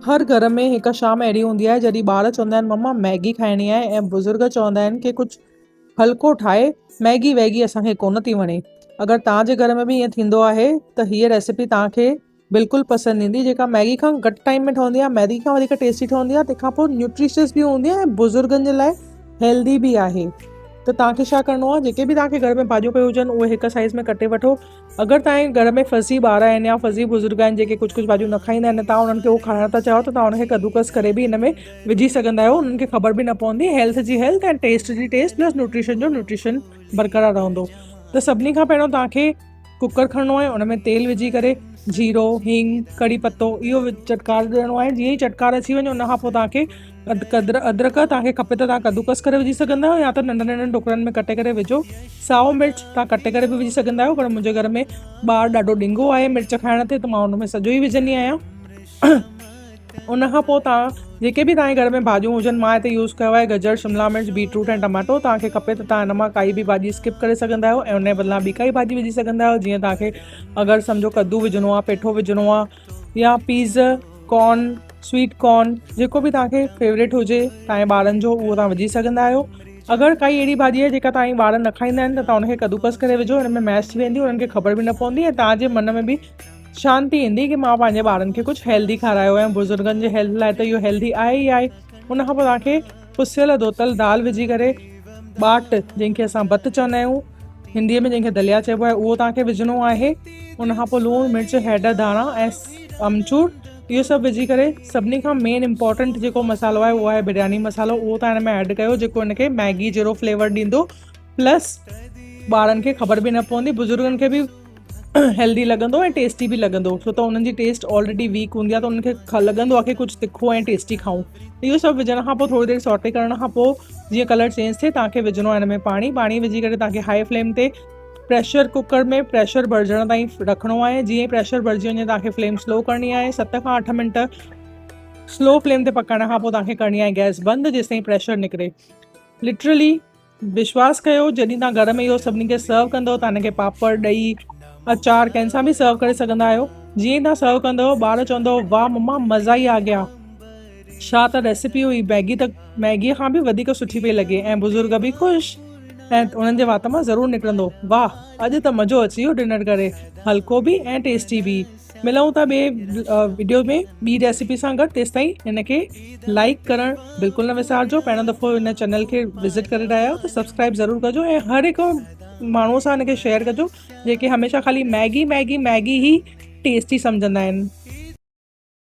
هر گهر ۾ هڪ شام اهڙي هوندي آهي جڏهن ٻار چوندا آهن مما ميگي کائڻي آهي ۽ بزرگ چوندا آهن ڪي ڪجهه هلڪو ٺاهي ميگي ويگي اسان کي ڪونه ٿي وڻي اگر توهان جي گهر ۾ به ائين ٿيندو آهي ته هيء ريسيپي توهان کي بلڪل پسند ايندي جيڪا ميگي کان گهٽ ٽائيم ۾ ٺهندي آهي ميگي کان وڌيڪ ٽيسٽي ٺهندي آهي تنهن کان پوء نيوٽريشس به هوندي آهي ۽ بزرگن جي لاء هيلدي به آهي ته توهان کي ڇا ڪرڻو آهي جيڪي به توهان کي گهر ۾ ڀاڄيون پيون هجن اهي هڪ سائيز ۾ ڪٽي وٺو اگر توهان جي گهر ۾ فضي ٻار آهن يا فضي بزرگ آهن جيڪي ڪجهه ڪجهه ڀاڄيون نه کائيندا آهن ۽ توهان انهن کي اهو کارائڻ ٿا چاهيو ته توهان ان کي ڪدوڪس ڪري به ان ۾ وجهي سگهندا آهيو انهن کي خبر به نه پوندي هيلٿ جي هيلٿ ۽ ٽيسٽ جي ٽيسٽ پلس نيوٽريشن جو نيوٽريشن برقرار رهندو ته سڀني کان پهريون توهان کي ڪوڪر کڻڻو آهي ان ۾ تيل وجهي ڪري جيرو هينگ ڪڙي پتو اهو چٽڪار ڏيڻو آهي جيئن ئي چٽڪار اچي وڃي ان کان پوء توهان کي ادرڪ توهان کي کپي ته توهان ڪدوڪس ڪري وجهي سگهندا آهيو يا ته ننڍن ننڍن ٽڪڙن ۾ ڪٽي ڪري وجهو. سائو مرچ توهان ڪٽي ڪري به وجهي سگهندا آهيو پر منهنجي گهر ۾ ٻار ڏاڍو ڏنگو آهي مرچ کائڻ تي ته مان ان ۾ سڄو ئي وجهندي آهيان. ان کان پوء توهان جيڪي به توهان جي گهر ۾ ڀاڄيون هجن مان هتي يوز ڪيو آهي گجر، شملا مرچ، بيٽروٽ ۽ ٽماٽو توهان کي کپي ته توهان ان مان ڪائي به ڀاڄي اسڪپ ڪري سگهندا آهيو ۽ ان جي بدلان ٻي ڪائي ڀاڄي وجهي سگهندا آهيو جيئن توهان کي اگر سمجهو ڪدو وجهڻو آهي پيٺو وجهڻو آهي يا پيز، ڪارن، سويٽ ڪارن جيڪو به توهان کي فيوريٽ هجي توهان جي ٻارن جو اهو توهان وجهي سگهندا آهيو اگر ڪائي اهڙي ڀاڄي آهي جيڪا توهان جي ٻار نه کائيندا آهن ته توهان ان کي ڪدوڪس ڪري وجهو ان ۾ ميش ٿي ويندي انهن کي خبر به نه پوندي ۽ توهان جي من ۾ به شانتي ايندي ڪي مان پنهنجي ٻارن کي ڪجهه هيلدي کارايو ۽ بزرگن جي هيلٿ لاء ته اهو هيلدي آهي ئي آهي ان کان پوء توهان کي پسيل ڌوتل دال وجهي ڪري ٻاٽ جنهن کي اسان ڀت چوندا آهيون هنديء ۾ جنهن کي دليا چئبو آهي اهو توهان کي وجهڻو آهي ان کان پوء لوڻ مرچ هيڊ ڌاڻا ۽ امچور اهو سڀ وجهي ڪري سڀني کان مين امپورٽنٽ جيڪو مصالحو آهي اهو آهي برياني مصالحو اهو توهان هن ۾ ايڊ ڪيو جيڪو هن کي ميگي جهڙو فليور ڏيندو پلس ٻارن کي خبر به نه پوندي بزرگن کي به هيلدي لڳندو ۽ ٽيسٽي به لڳندو ڇو ته انهن جي ٽيسٽ آلريڊي ويڪ هوندي آهي ته انهن کي لڳندو آهي ڪي ڪجهه تکو ۽ ٽيسٽي کائون اهو سڀ وجهڻ کان پوء ٿوري دير سوٽي ڪرڻ کان پوء جيئن ڪلر چينج ٿئي توهان کي وجهڻو آهي هن ۾ پاڻي پاڻي وجهي ڪري توهان کي هاء فليم تي پريشر ڪوڪر ۾ پريشر ڀرجڻ تائين رکڻو آهي جيئن ئي پريشر ڀرجي وڃي توهان کي فليم سلو ڪرڻي آهي 7 کان 8 منٽ سلو فليم تي پڪائڻ کان پوء توهان کي ڪرڻي آهي گئس بند جيستائين پريشر نڪري لٽرلي وشواس ڪيو جڏهن توهان گهر ۾ اهو سڀني کي سرو ڪندو توهان هن کي پاپڙ ڏهي اچار ڪنهن سان به سرو ڪري سگهندا آهيو جيئن ئي توهان سرو ڪندو ٻار چوندو واهه مما مزا ئي آ گيا ڇا ته ريسيپي هئي ميگي ته ميگي کان به وڌيڪ سٺي پئي لڳي ۽ بزرگ به خوش ۽ انهن جي وات مان ضرور نڪرندو واهه اڄ ته مزو اچي ويو ڊنر ڪري هلڪو به ۽ ٽيسٽي به ملون ٿا ٻي وڊيو ۾ ٻي ريسيپي سان گڏ تيستائين هن کي لائڪ ڪرڻ بلڪل نه وسارجو پهريون دفعو هن چينل کي وزٽ ڪري رهيا آهيو ته سبسڪرائب ضرور ڪجو ۽ هر هڪ ماڻهو سان هن کي شيئر ڪجو جيڪي هميشه خالي ميگي ميگي ميگي هي ٽيسٽي سمجهندا آهن.